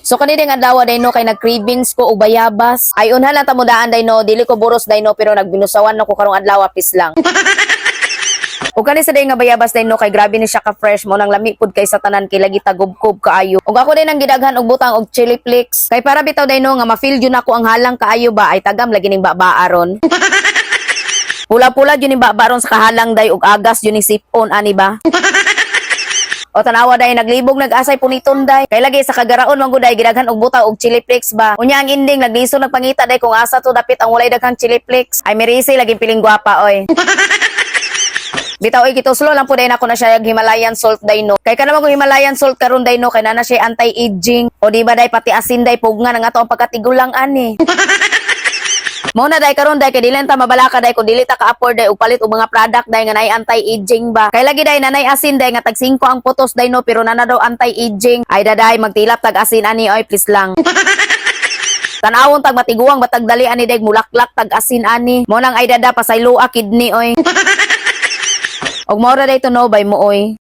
So kani ding adlaw day no, kay nag-cravings ko og bayabas. Ay, unhan lang ta mudaan day no, dili ko buros day no, pero nagbinusawan no ko karong adlaw, peace lang. Ug kani sa day nga bayabas day no, kay grabe ni siya ka fresh mo nang lami pud kay sa tanan kay lagi tagubkob kaayo. Ug ako din ang gidaghan og butang og chili flakes. Kay para bitaw day no nga ma-feel jud nako ang halang kaayo ba. Ay, tagam lagi ning baba aron. Pula-pula jud ning baba ron sa kahalang day, ug agas jud ning sipon ani ba. O tanawa day, naglibog nag-asay puniton day. Kay lagi sa kagaraon man gud day, gidaghan og butang og chili flakes ba. Unya ang ending, nagliso nagpangita day kung asa to dapit ang walay daghang chili flakes. Ay, merisi laging piling gwapa oy. Bitaw oy, gituslo lang po day nako na siya yung Himalayan salt day no. Kay kana man kung Himalayan salt karon day no, kay nana siya anti-aging. O di ba day, pati asin day pugna nga ato ang pagkatigulang ani. Mo na day karon day, kay dili ta mabalaka day kung dili ta ka-afford day og palit og mga product day nga naay anti-aging ba. Kay lagi day, nanay asin day nga tag 5 ang putos day no, pero nana daw anti-aging. Ay daday, magtilap tag asin ani oy, please lang. Tanawon tag matiguang batag dali ani day, mulaklak tag asin ani. Mo nang ay dada, pasayloa kidney oy. Og mao ra day to no, bay mo oy.